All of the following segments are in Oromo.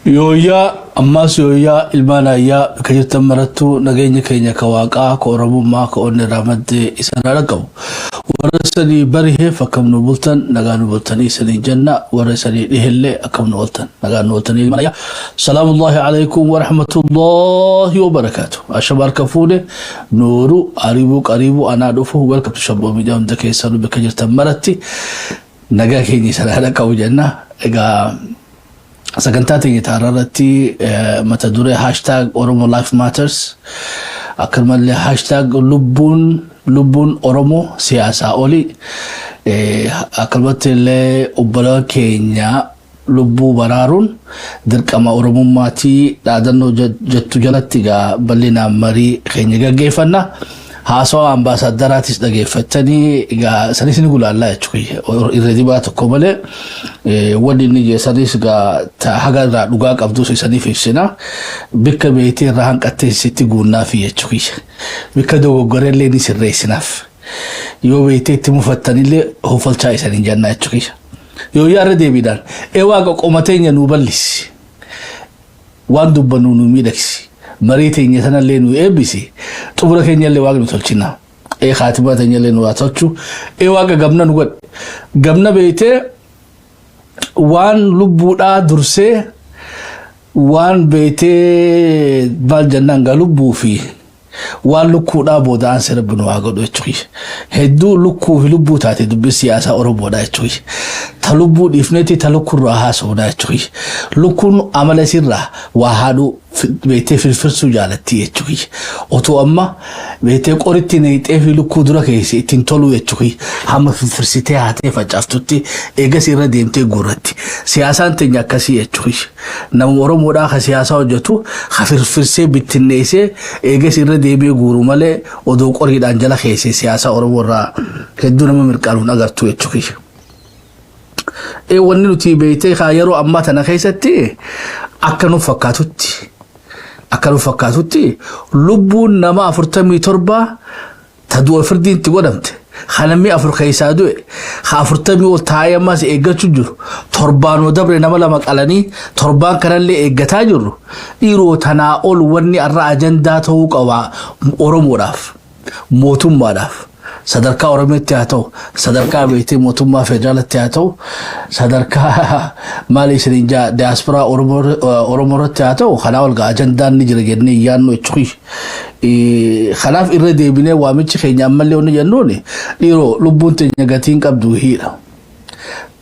Yooyyaa ammaas yooyyaa ilmaan ayyaa bakka jirtan marattuu nageenya keenya ka waaqaa ka oromummaa ka onnee irraa madde isin haa dhaqqabu. Warra isanii bariheef akkam nu bultan nagaa nu bultanii isanii jenna warra isanii dhihellee akkam nu ooltan nagaa nu ooltanii ilmaan ayyaa. Salaamullahi alaikum wa rahmatullahi wa barakaatu. Ashama harka fuune nooru ariibuu qariibuu anaa dhufu welcome to Shabboo Miidiyaa hunda keessanuu bakka jirtan maratti nagaa keenya isin haa dhaqqabu jenna. Egaa sagantaa teenya taarraa irratti mata duree #OromoLifeMatters akkanumallee #lubbuunLubbuunOromoo siyaasaa oli akkanumatti illee obbolaan keenya lubbuu baraaruun dirqama Oromummaatii dhaadannoo jettu jalatti egaa bal'inaan marii keenya gaggeeffanna. Haasawaa ambaasaadaraatis dhageeffattanii egaa sanis ni gulaallaa jechuudha. Irra dibaa tokko malee wanni inni jee sanis egaa haga irraa dhugaa qabdus isaniif ibsina. Bikka beektee irraa hanqattee sitti guunnaafi jechuudha. Bikka dogoggorellee ni sirreessinaaf. Yoo beektee itti mufattanillee hofalchaa isaniin jennaa jechuudha. Yoo yaarra deebiidhaan ee waaqa qoma teenya nuu bal'isi. Waan dubbannu nu miidhagsi. Marii teenya sanallee nu eebbisi. Xumura keenyallee waaqni nu tolchina. Ee kaatimaa teenyallee nu haa tolchu. Ee waaqa gamna nu godhe. Gamna beektee waan lubbuudhaa dursee waan beektee maal jennaan gaa lubbuu fi waan lukkuudhaa booda'an si rabbi nu haa godhu jechuudha. Hedduu lukkuu fi lubbuu taate dubbii siyaasaa Oromoodha jechuudha. Ta lubbuu dhiifneeti ta lukkurraa haasa'uudha jechuudha. Lukkuun amala isirraa waa haadhuu beektee firfirsuu jaalatti jechuudha. Otoo amma beektee qoritti neexee fi lukkuu dura keessa ittiin toluu jechuudha. Hamma firfirsitee haatee facaaftutti eegas irra deemtee guurratti. Siyaasaan teenya akkasii jechuudha. Nama Oromoodhaa ka siyaasaa hojjetu ka firfirsee bittinneessee eegas irra deemee guuru malee odoo qoriidhaan jala keessee siyaasa Oromoo irraa hedduu nama mirqaanuun agartu jechuudha. Ee wanni nuti beektee kaa yeroo ammaa tana keessatti akka nu fakkaatutti lubbuun nama 47 ta du'a firdiin itti godhamte ka namni afur keessaa du'e ka 40 ol taa'ee ammas eeggachuu jiru torbaanoo dabre nama lama qalanii torbaan kanallee eeggataa jirru dhiiroo tanaa ol wanni irra ajandaa ta'uu qaba Oromoodhaaf mootummaadhaaf sadarkaa Oromiyaatti haa ta'u sadarkaa beektee mootummaa federaalatti haa ta'u sadarkaa maali isiniin jaa diyaasporaa Oromoo irratti haa ta'u kanaa ol gaa ajandaan ni jira jennee yaannu jechuudha. Kanaaf irra deebinee waamichi keenya ammallee wanni jennuun dhiiroo lubbuun teenya gatiin qabdu hiidha.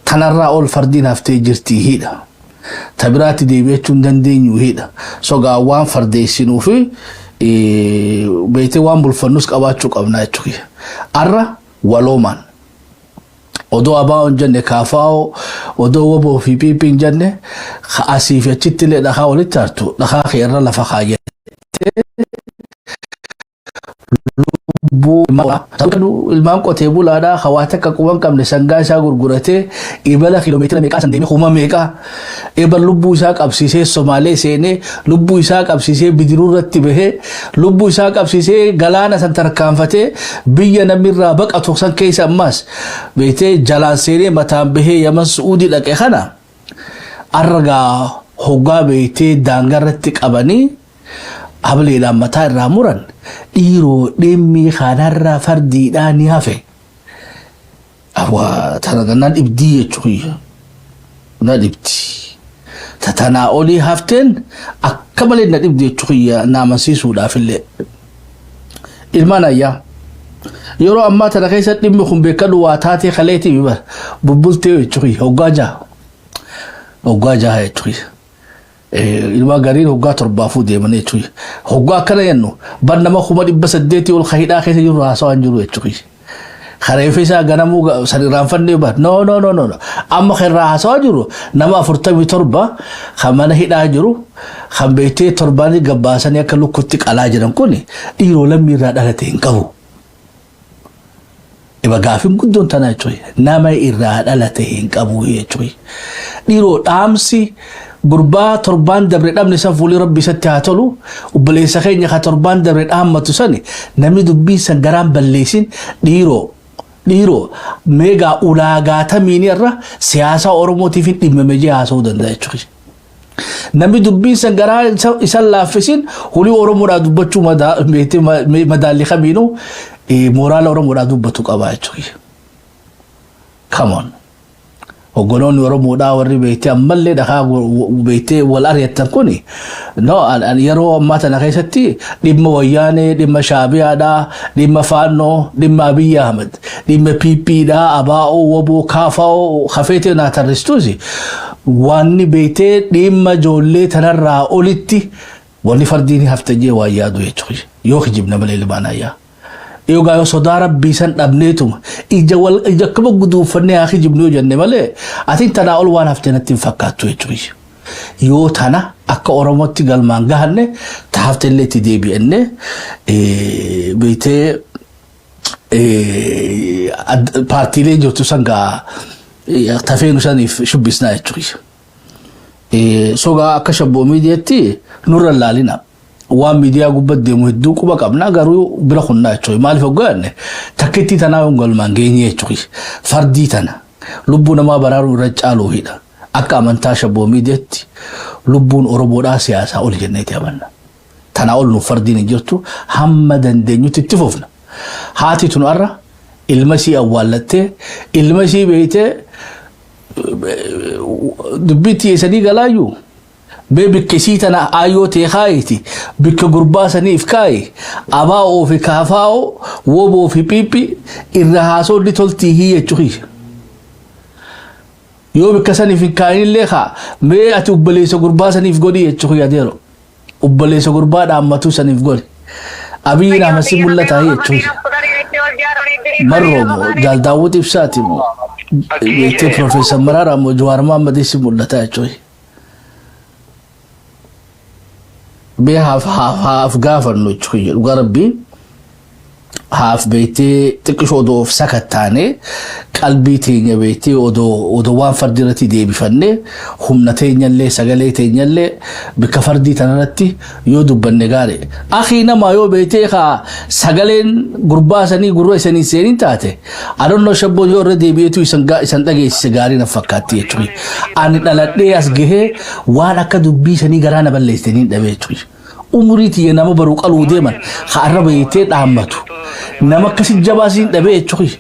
Tanarraa ol fardiin haftee jirti hiidha. Ta biraatti deebi'achuu hin dandeenyu hiidha. Sogaa waan fardeessinuu fi beektee waan bulfannus qabaachuu qabna jechuudha. Arra waloomaan odoo abaa hin jenne kaafaa'oo odoo woboo fi piipii hin jenne asii fi achitti illee dhakaa walitti hartu dhakaa kee irra lafa kaayyatee lubbuu ilmaan qotee bulaadhaa hawaa takka quban qabne sangaa isaa gurguratee imala kiiloomeetira meeqaa san deemee kuma meeqaa eba lubbuu isaa qabsiisee Somaalee seenee lubbuu isaa qabsiisee bidiruu irratti bahee lubbuu isaa qabsiisee galaana san tarkaanfatee biyya namni irraa baqatu san keessa ammaas beektee jalaan seenee mataan bahee Yaman Su'uudii dhaqe kana argaa hoggaa beektee daangaa irratti qabanii hableedhaan mataa irraa muran dhiiroo dhimmi kanarra fardiidhaa ni hafe. Awwa tana na dhibdii jechuudha. Na dhibdi. Tatanaa olii hafteen akka malee na dhibdi jechuudha na amansiisuudhaaf illee. Ilmaan ayyaa. Yeroo ammaa tana keessa dhimmi kun beekadhu waa taatee kaleetii bara bubbultee jechuudha hoggaa jaha. Hoggaa jaha jechuudha. Ilmaa gariin hoggaa torbaafuu deemanii jechuudha. Hoggaa akkana jennu bar nama 800,000 ol hidhaa keessa jiru haasawaa hin jiru jechuudha. Kareefi isaa ganamuu san irraanfannee bar no no no no amma kan irraa haasawaa jiru nama 47 kan mana hidhaa jiru kan beektee torbaanii gabbaasanii akka lukkutti qalaa jiran kun dhiiroo lammii irraa dhalate hin qabu. Iba gaafin guddoon tana jechuudha. Nama irraa dhalate hin qabu jechuudha. Dhiiroo dhaamsi gurbaa torbaan dabre dhabne san fuulli rabbi isatti haa tolu obboleessa keenya ka torbaan dabre dhaammatu sani namni dubbii san garaan balleessin dhiiroo meegaa ulaagaa tamiin irra siyaasa Oromootiif hin dhimmame jee haasa'uu danda'a jechuudha. Namni dubbiin san garaa isan laaffisin hulii Oromoodhaa dubbachuu madaalli kamiinuu mooraala Oromoodhaa dubbatu qaba jechuudha. Come on. Hogganoonni Oromoodhaa warri beektee ammallee dhakaa beektee wal ari'attan kuni, no, yeroo ammaa tana keessatti dhimma Wayyaanee, dhimma Shaabiyaadhaa, dhimma Faannoo, dhimma Abiyyi Ahmed, dhimma PPdhaa, ABO, WBO, KFO hafeetee naa tarristuusi, wanni beektee dhimma ijoollee tanarraa olitti wanni fardiin hafte jee waan yaadu jechuudha. Yoo kijibna malee, ilmaan ayyaa. Yookaan yoo sodaa Rabbii san dhabneetuma ija wal ija akkama guduunfannee haa kijibnu yoo jenne malee, atiin tanaa ol waan hafte natti hin fakkaattu jechuudha. Yoo tana akka Oromootti galmaan gahanne, ta hafte illee itti deebi'anne beektee paartiilee jirtu san gaa tafeenu saniif shubbisnaa jechuudha. Sogaa akka Shabboo Miidiyaatti nurra laalina. Waan miidiyaa gubbatti deemu hedduu quba qabna, garuu bira kunnaa jechuudha. Maaliif hogganne takkitti tanaa yoo galmaan geenye jechuudha. Fardii tana lubbuu namaa baraaruu irra caaluufidha. Akka amantaa Shabboo Miidiyaatti lubbuun Oromoodhaa siyaasaa ol jenneeti amanna. Tanaa ol nuuf fardiin hin jirtu, hamma dandeenyutti itti fufna. Haati tun har'a ilma ishii awwaallattee, ilma ishii beeytee dubbiitti eessanii galaayyuu bee bikka isii tana aayyoo tee kaayiti, bikka gurbaa saniif kaayi, ABO fi KFO, WBO fi PP irra haasonni toltii hiyyachuu kiyya. Yoo bikka saniif hin kaayinillee kaa mee ati obboleessa gurbaa saniif godhi jechuu kiyya, adeero. Obboleessa gurbaa dhaammatu saniif godhi. Abiyyiin Ahmad si mul'ata jechuu kiyya. Marroo moo Jaal Daawwit Ibsaati moo beektee Profeesar Mararaa moo Jawaar Mohaammadis si mul'ata jechuudha. Bee haaf haaf haaf gaafannu jechuudha, dhugaa Rabbii haaf beektee xiqqishoo odoo of sakattaane, qalbii teenya beektee odoo waan fardi irratti deebifanne, humna teenyallee sagalee teenyallee bikka fardii tanarratti yoo dubbanne gaarii. Akii namaa yoo beektee kaa sagaleen gurbaa sanii gurra isanii seenin taate, adonnoo Shabboon yoo irra deebi'eetu isan dhageessise gaarii na fakkaatti jechuudha. Ani dhaladhee as gahee waan akka dubbii sanii garaa na balleessitanii hin dhabee jechuudha. Umurii tiyya nama baruu qaluu deeman ka arra beektee dhaammatu nama akkasi jabaa siin dhabee jechuudha.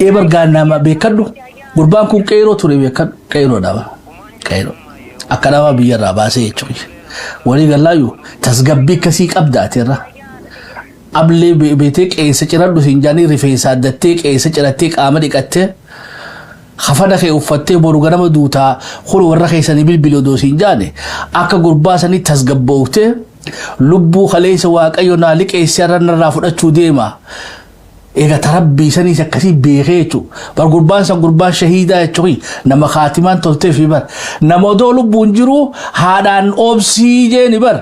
Ee bargaan nama beekadhu, gurbaan kun qeeroo ture, beekadhu, qeeroo dhaba, qeeroo akka nama biyyarraa baasee jechuudha. Walii gallaayyuu tasgabbii akkasii qabda atirra. Ablee beetee qeensa ciradhu siin jaanii, rifeensa addattee, qeensa cirattee, qaama dhiqattee, kafana kee uffattee, boru ganama duutaa kun warra keessanii bilbili odoo siin jaane, akka gurbaa sanii tasgabbooftee, lubbuu kaleessa Waaqayyo naa liqeessee har'a narraa fudhachuu deema. Egaa tarabbii saniis akkasii beekee jechuudha. Bar gurbaan san gurbaan shahiidaa jechuun nama kaatimaan toltee fi bar nama odoo lubbuun jiru haadhaan oobsii jeeni bar.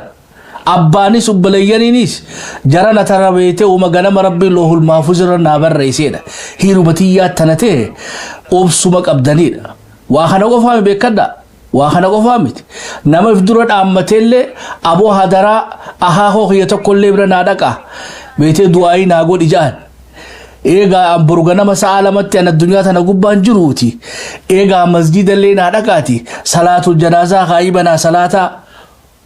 Abbaanis obboleeyyaniinis jara na tara beetee uuma ganama Rabbiin loohul maafuz irra naa barreesseedha. Hiruma tiyyaa tana ta'e obsuma qabdanidha. Waa kana qofaa beekadha. Waa kana qofaa miti. Nama if dura dhaammateellee, aboo hadaraa ahaahoo kiyya tokkollee bira naa dhaqa. Beetee du'aayii naa godhi ja'an. Eegaa an boru ganama sa'a 2tti an addunyaa tana gubbaan jiruuti. Eegaa masjidallee naa dhaqaati. Salaatul janaazaa kaayii banaa salaataa.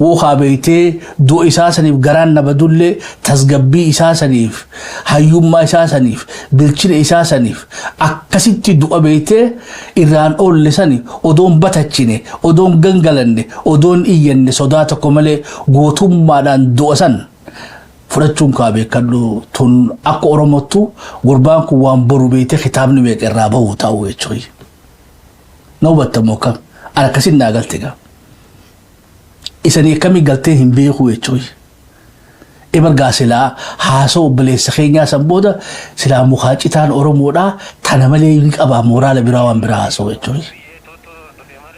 Wookaa beeytee du'a isaa saniif garaan na badullee, tasgabbii isaa saniif, hayyummaa isaa saniif, bilchina isaa saniif, akkasitti du'a beeytee irraan oolle sani odoon batachine, odoon gangalanne, odoon iyyanne, sodaa tokko malee gootummaadhaan du'a san fudhachuun kaa beekadhu, tun akka Oromottu gurbaan kun waan boru beeytee kitaabni meeqa irraa bahu ta'u jechuudha. Na hubattamoo akkam? An akkasin naa galte gaa. Isanii akkamii galtee hin beeku jechuudha. Ebargaa silaa haasoo obboleessa keenyaa san booda silaa mukaa citaan Oromoodhaa tana malee ni qabaa mooraala biraa waan biraa haasoo jechuudha.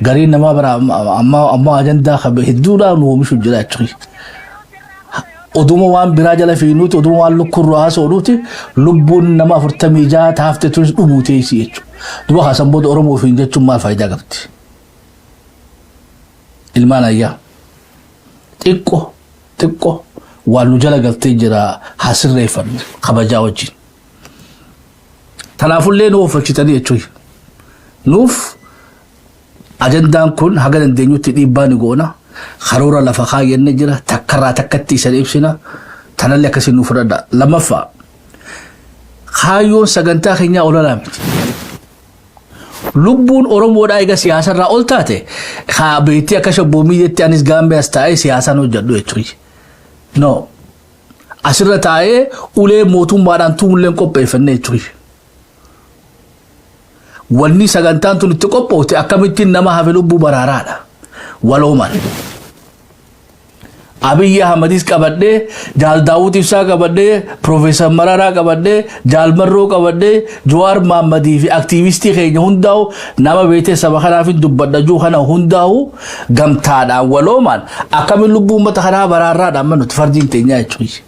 Gariin namaa bara amma amma ajandaa hedduudhaa nu oomishu jira jechuudha. Oduma waan biraa jala fiinuuti, oduma waan lukkurraa haasoo lubbuun nama 46 taafte tunis dhumuu teessi jechuudha. Duba haasan booda Oromoo ofiin jechuun maal faayidaa qabdi? Ilmaan ayyaa, xiqqo xiqqo waan nu jala galtee jira, haa sirreeffannu kabajaa wajjin. Kanaafullee nu oofalchitanii jechuudha. Nuuf ajandaan kun haga dandeenyutti dhiibbaa ni goona. Karoora lafa kaayyannee jira. Takkarraa takkatti isan ibsina. Tanallee akkasiin nu fudhadha. Lammaffaa, kaayyoon sagantaa keenyaa olalaa miti. Lubbuun Oromoodhaa eega siyaasarraa ol taate, haa beektee akka shabboomii jetti anis gaammee as taa'ee siyaasaan hojjedhu jechuudha. No. Asirra taa'ee ulee mootummaadhaan tumullee qopheeffannee jechuudha. Wanni sagantaan tun itti qophoofte akkamittiin nama hafe lubbuu baraaraadha. Walooman. Abiyyi Ahmadis qabadhee, Jaal Daawud Ibsaa qabadhee, Piroofeesar Mararaa qabadhee, Jaal Marroo qabadhee, Jawaar Maammadii fi aktiivistii keenya hundaa'u, nama beetee saba kanaaf hin dubbadha jiru kana hundaa'u, gamtaadhaan waloomaan akkamiin lubbuu uummata kanaa baraarraadha amma nuti fardiin teenyaa jechuudha.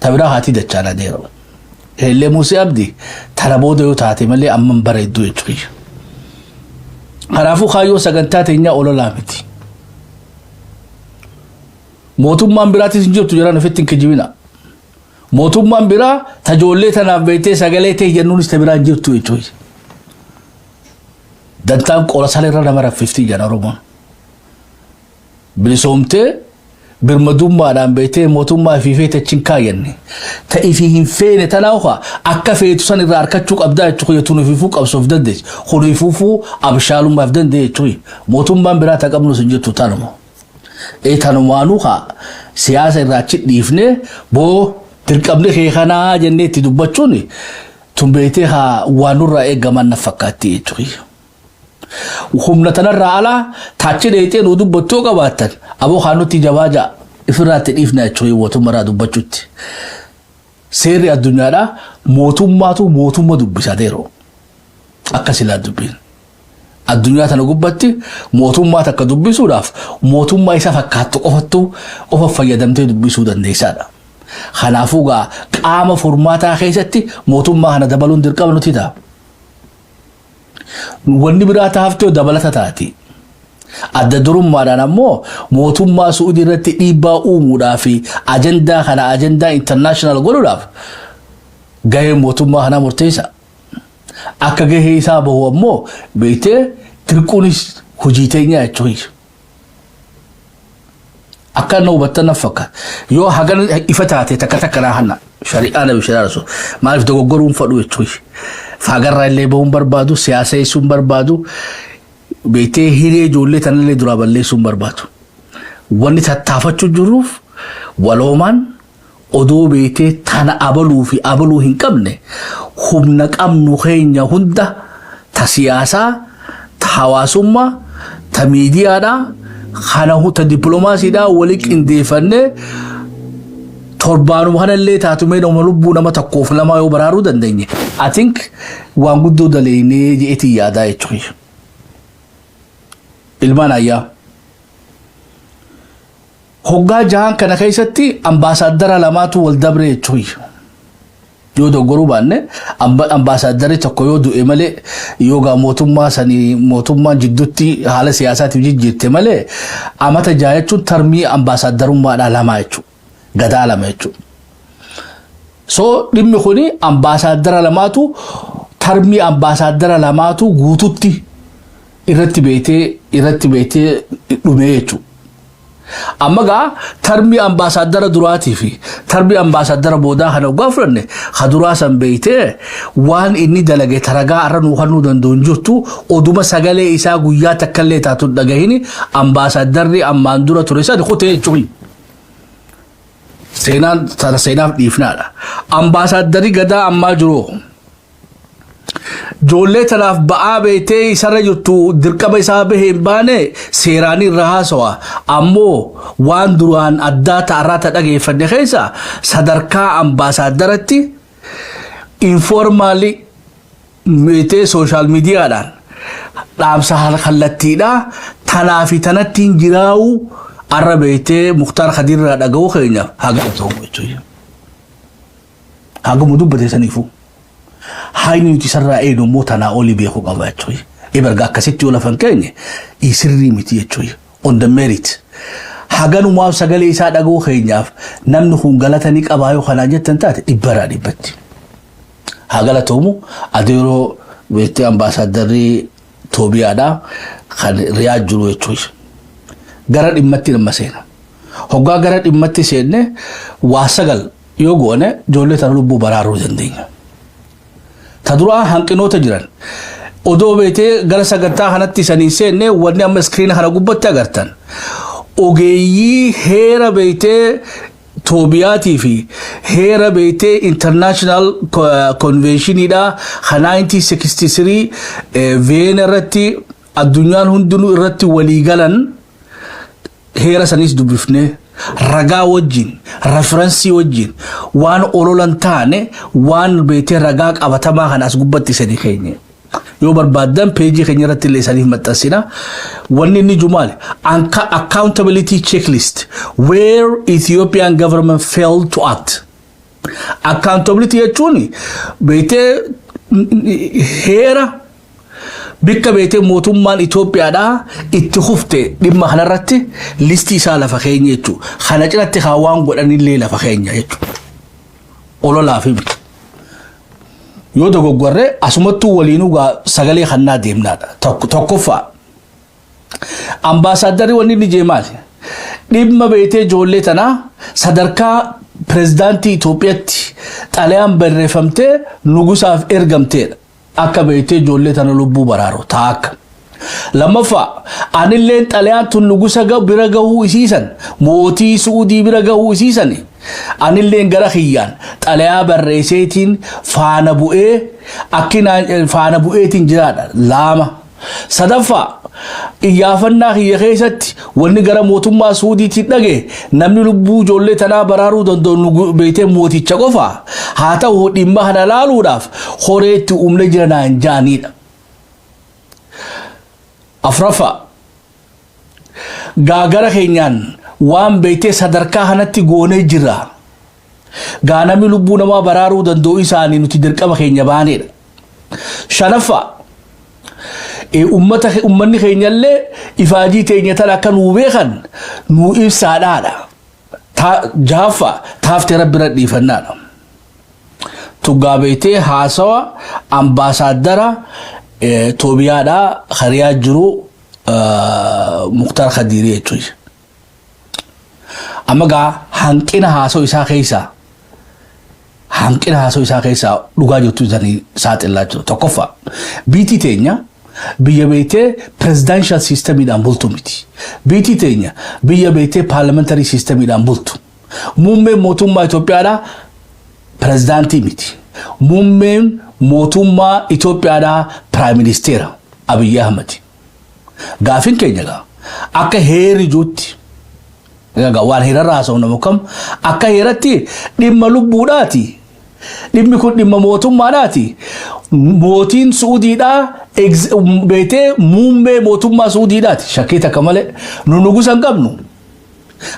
Tabiraa haatii dachaan adeera. Illee Musee Abdii tana booda yoo taate malee amman bareedduu jechuudha. Kanaafuu kaayyoo sagantaa teenyaa ololaa miti. Mootummaan biraatis hin jirtu jedhan, ofitti hin kijibina. Mootummaan biraa tajoollee tanaaf beektee sagalee ta'e jennuunis ta biraa hin jirtu jechuudha. Dantaan qola saleerra nama raffiftii jedhan Oromoon. Bilisoomtee birmadummaadhaan beektee mootummaa ifii feete achi hin kaayyanne. Ta ifii hin feene tanaa akka feetu san irraa harkachuu qabdaa jechuudha. Tun ifiifuu qabsoof dandeessi. Kun ifiifuu abshaalummaaf danda'e jechuudha. Mootummaan biraa ta qabnus hin jirtu tanuma. Ee, tanumaanuu haa siyaasa irraa achi dhiifnee boo dirqamni kee kanaa jennee itti dubbachuun tun beektee haa waan nurraa eegaman na fakkaatti jechuudha. Humna tanarraa alaa taachi dheexee nu dubbattuu qabaattan aboo haa nutti jabaa ja'a ifirraa itti dhiifna jechuudha mootummaarraa dubbachuutti. Seerri addunyaadhaa mootummaatu mootumma dubbisa yeroo akka silaa dubbiin. Addunyaa tana gubbatti mootummaa takka dubbisuudhaaf mootummaa isa fakkaattu qofattu qofa fayyadamtee dubbisuu dandeessaadha. Kanaafuu gaa qaama furmaataa keessatti mootummaa kana dabaluun dirqama nuti ta'a. Wanni biraa taaftee dabalata taati. Adda durummaadhaan ammoo mootummaa Su'uudii irratti dhiibbaa uumuudhaa fi ajandaa kana ajandaa international godhuudhaaf gaheen mootummaa kanaa murteessa. Akka gahee isaa bahu ammoo beektee dirquunis hojii teenyaa jechuudha. Akka inni hubattan na fakkaata. Yoo hagan ifa taate takka takka naa hanna. Shari'aa nabi shari'aa rasul. Maaliif dogoggoruun fadhu jechuudha. Faagarraa illee bahuun barbaadu, siyaasa eessuun barbaadu, beektee hiree ijoollee tanallee duraa balleessuun barbaadu. Wanni tattaafachuu jirruuf waloomaan odoo beektee tana abaluu fi abaluu hin qabne humna qabnu keenya hunda, ta siyaasaa, ta hawaasummaa, ta miidiyaadhaa, kana ta dippiloomaasiidhaa walii qindeeffannee torbaanuma kanallee taatu mee nama lubbuu nama tokkoof lama yoo baraaruu dandeenye. I think waan guddoo daleeynee je'eetiin yaadaa jechuudha. Ilmaan ayyaa. Hoggaa 6n kana keessatti ambaasaaddara lamaatu wal dabre jechuudha. Yoo doggoruu baanne ambaasaadarri tokko yoo du'e malee, yoogaa mootummaa sanii mootummaan jidduutti haala siyaasaatiif jijjiirte malee, amata 6 jechuun termii ambaasaaddarummaadhaa lama jechuudha. Gadaa lama jechuudha. So dhimmi kuni ambaasaaddara lamaatu, termii ambaasaaddara lamaatu guututti irratti beektee dhumee jechuudha. Amma gaa termii ambaasaaddara duraatii fi termii ambaasaaddara boodaa kana waggaa fudhanne, ha duraa san beektee waan inni dalage taragaa arra nuu kennuu danda'u hin jirtu. Oduma sagalee isaa guyyaa takkallee taatu dhagahini ambaasaaddarri ammaan dura ture san kutee jechuudha. Seenaan tana seenaaf dhiifnaadha. Ambaasaaddarri gadaa ammaa jiru ijoollee tanaaf ba'aa beektee isarra jirtu dirqama isaa bahee hin baane seeraan irra haasawa. Ammoo waan duraan addaa ta'arraa ta dhageeffanne keessa sadarkaa ambaasaaddaratti informally beektee social mediaadhaan dhaamsa kallattiidhaa tanaa fi tanatti hin jiraa'u arra beektee Muktaar Kadirraa dhaga'uu keenyaaf haga ta'u jechuudha. Hagamu dubbate saniifuu. Hayni nuti isarraa eegnu immoo tanaa olii beekuu qaba jechuudha. Eberga akkasitti yoo lafan keenye sirrii miti jechuudha. On the merit. Haganumaaf sagalee isaa dhaga'uu keenyaaf namni kun galata ni qabaa yoo kanaan jettan taate, dhibbarraa dhibbatti. Haa galatoomu adeeroo beektee ambaasaaddarri Toobiyaadhaa kan Riyaad jiru jechuudha. Gara dhimmatti dhimma seena. Hoggaa gara dhimmatti seenne, waa sagal yoo goone ijoollee tana lubbuu baraaruu dandeenya. Ta duraa, hanqinoota jiran. Odoo beetee gara sagantaa kanatti sanii seenne, wanni amma screen kana gubbatti agartan, ogeeyyii heera beetee Toobiyaatii fi heera beetee international conventioniidha kan 1963 Veena irratti addunyaan hundinuu irratti walii galan, heera sanis dubbifne, ragaa wajjin, reference wajjin, waan ololan taane, waan beetee ragaa qabatamaa kan as gubbatti sadi keenya. Yoo barbaaddan peejii keenya irratti illee isaniif maxxansina. Wanni inni jumaali accountability checklist where Ethiopian government failed to act. Accountability jechuun beetee heera bikka beetee mootummaan Itoophiyaadhaa itti hufte dhimma kanarratti listii isaa lafa keenya jechuudha. Kana cinatti haa waan godhanillee lafa keenya jechuudha. Ololaaf miti. Yoo dogoggorre asumattuu waliinuu sagalee kannaa deemnaadha. Tokkoffaa. Ambaasaaddarri wanni inni jee maali? Dhimma beetee ijoollee tanaa sadarkaa pirezidaantii Itoophiyaatti xalayaan barreeffamtee nugusaaf ergamteedha. Akka beetee ijoollee tana lubbuu baraaru taakka. Lammaffaa, anilleen xalayaan tun nugusa bira gahuu isiisan, mootii Suudii bira gahuu isiisan, anilleen gara kiyyaan xalayaa barreesseetiin faana bu'ee akkinaan faana bu'eetiin jiraadha. Lama. Sadaffaa, iyyaafannaa kiyya keessatti wanni gara mootummaa Suudiitiin dhage, namni lubbuu ijoollee tanaa baraaruu danda'u beetee mooticha qofa, haa ta'u dhimma kana laaluudhaaf horeetti uumne jira naan jaaniidha. Afraffaa, gaagara keenyaan waan beektee sadarkaa kanatti goonee jirra. Gaa namni lubbuu namaa baraaruu danda'u isaanii nuti dirqama keenya baanedha. Shanaffaa, ummata ummanni keenyallee ifaajii teenya tana akka nuu beekan nuu ibsaadhaadha. Jahaffaa, taaftee rabbi irra dhiifannaadha. Tuggaa beektee haasawa ambaasaaddara Toobiyaadhaa hariyaa jiru Muktaar Khadiirii jechuudha. Amma gaa hanqina haasa'u isaa keessaa dhugaa jirtu isaanii saaxilaa jiru. Tokkoffaa, biitii teenya biyya beektee presidential systemiidhaan bultu miti. Biitii teenya biyya beektee parliamentary systemiidhaan bultu. Muummeen mootummaa Itoophiyaadhaa pirezidaantii miti. Muummeen mootummaa Itoophiyaadhaa prime ministeera Abiyyi Ahmad. Gaafin keenya gaa akka heerri jirutti, waan heerarraa haasa'u nama kam, akka heeratti dhimma lubbuudhaati. Dhimmi kun dhimma mootummaadhaati. Mootiin Suudiidhaa beetee muummee mootummaa Suudiidhaati. Shakkii takka malee nu nugusa hin qabnu.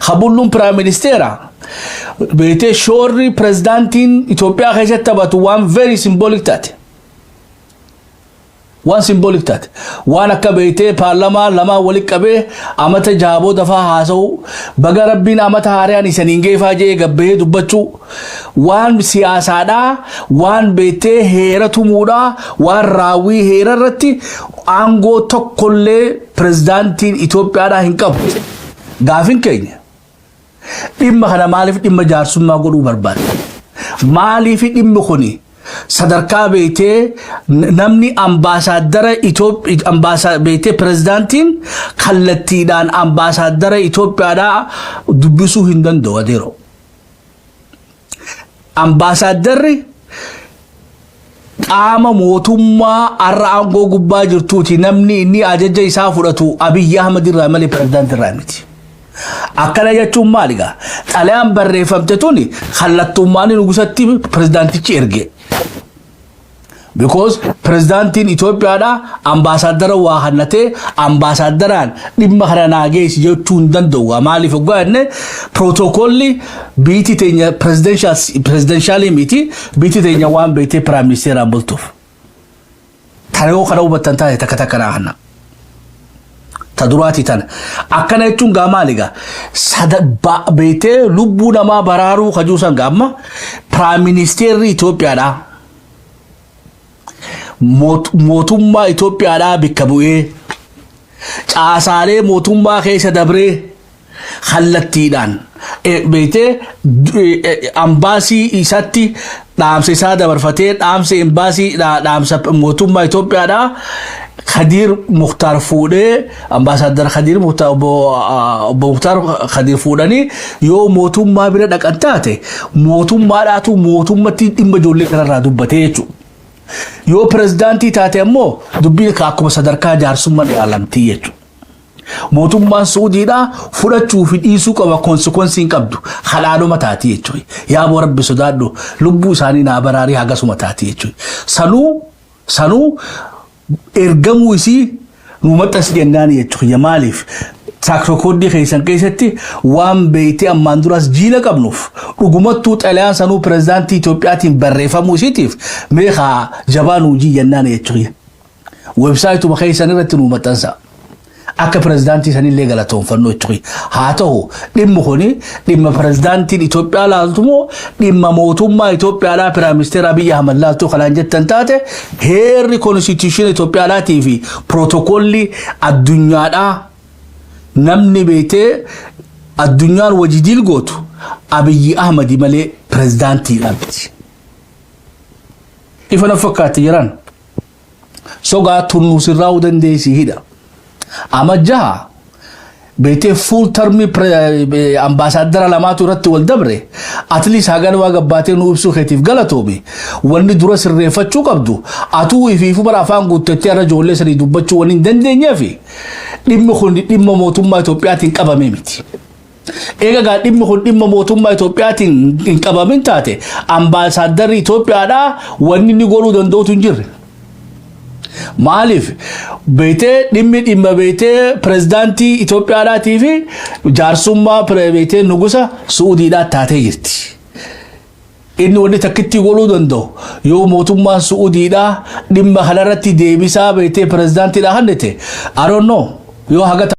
Habulluun prime ministeera. Beetee shoorri pirezidaantiin Itoophiyaa keessatti taphatu waan very symbolic taate. Waan symbolic taate, waan akka beektee paarlamaa lamaa walitti qabee amata 6 booda faa haasa'u, baga rabbiin amata haaraan isaniin geefaa jee gabbahee dubbachuu, waan siyaasaadhaa, waan beektee heera tumuudhaa, waan raawwii heera irratti aangoo tokkollee pirezidaantiin Itoophiyaadhaa hin qabu. Gaafin keenya, dhimma kana maaliif dhimma jaarsummaa godhuu barbaade? Maaliif dhimmi kuni sadarkaa beektee namni ambaasaaddara Itoophiyaa beektee pirezidaantiin kallattiidhaan ambaasaaddara Itoophiyaadhaa dubbisuu hin danda'u adeero? Ambaasaaddarri qaama mootummaa har'a aangoo gubbaa jirtuuti, namni inni ajaja isaa fudhatu Abiyyi Ahmad irraa malee pirezidaantii irraa miti. Akkana jechuun maali gaa? Xalayaan barreeffamte tuni kallattummaan nugusatti pirezidaantichi erge. Because pirezidaantiin Itoophiyaadhaa ambaasaaddara waa hannatee ambaasaaddaraan dhimma kana naa geessi jechuu hin danda'u. Maaliif hoggaa jenne, pirootokoolli biitii teenya presidential miti, biitii teenya waan beektee prime ministeraan bultuuf. Tana yoo kana hubattan taate, takka takka naa hanna. Ta duraati tana. Akkana jechuun gaa maali gaa? Beektee lubbuu namaa baraaruu kajuusan gaa amma prime ministerri Itoophiyaadhaa. Mootummaa Itoophiyaadhaa bakka bu'ee Caasaalee mootummaa keessa dabree kallattiidhaan beektee ambaasii isatti dhaamsa isaa dabarfatee, dhaamsa embaasii, dhaamsa mootummaa Itoophiyaadhaa Khadiir Muktaar fuudhee, Ambaasaadar Khadiir Muktaar, obbo Muktaar Khadiir fuudhanii yoo mootummaa bira dhaqan taate, mootummaadhaatu mootummatti dhimma ijoollee kanarraa dubbatee jechuudha. Yoo pirezidaantii taate ammoo dubbiin akkuma sadarkaa jaarsummaa ilaalamtii jechuudha. Mootummaan Suudiidhaa fudhachuu fi dhiisuu qaba, consequence hin qabdu, halaaluma taati jechuudha. Yaa Rabbi sodaadhu, lubbuu isaanii naa baraarii, hagasuma taati jechuudha. Sanuu ergamuu isii nu maxxansi jennaan jechuudha. Maaliif? Track record keessan keessatti waan beeytee ammaan duras jiila qabnuuf, dhugumattuu xalayaan sanuu pirezidaantii Itoophiyaatiin barreeffamuu isiitiif meeqaa jabaa nuu jennaan jechuudha. Website uma keessan irratti nu maxxansa. Akka pirezidaantii sanillee galatoonfannoo jechuudha. Haa ta'u, dhimmi kuni dhimma pirezidaantiin Itoophiyaa laaltu moo dhimma mootummaa Itoophiyaadhaa Prime Minister Abiyyi Ahmad laaltu kanaan jettan taate, heerri constitution Itoophiyaadhaatii fi protocol li addunyaadhaa namni beektee addunyaan wajji deal gootu Abiyyi Ahmadi malee pirezidaantiidha miti. Ifa na fakkaatti jiran. Sogaa tunnuu sirraa'uu dandeessii hidha. Amma jaha beektee full term ambaasaadara lamaatu irratti wal dabre. At least hagan waa gabbaatee nu ibsuu keetiif galatoome. Wanni dura sirreeffachuu qabdu, atuu ifiifu bara afaan guuttattee irra ijoollee sanii dubbachuu wanni hin dandeenyeef, dhimmi kun dhimma mootummaa Itoophiyaatiin qabamee miti. Egaa gaa dhimmi kun dhimma mootummaa Itoophiyaatiin hin qabamin taate, ambaasaaddarri Itoophiyaadhaa wanni inni godhuu danda'utu hin jirre. Maaliif beetee dhimmi dhimma beetee pirezidaantii Itoophiyaadhaatii fi jaarsummaa beetee nugusa Su'uudiidhaa taatee jirti. Inni wanni takkitti godhuu danda'u yoo mootummaan Su'uudiidhaa dhimma kanarratti deebisaa beetee pirezidaantiidhaa kennite, I don't know, yoo haga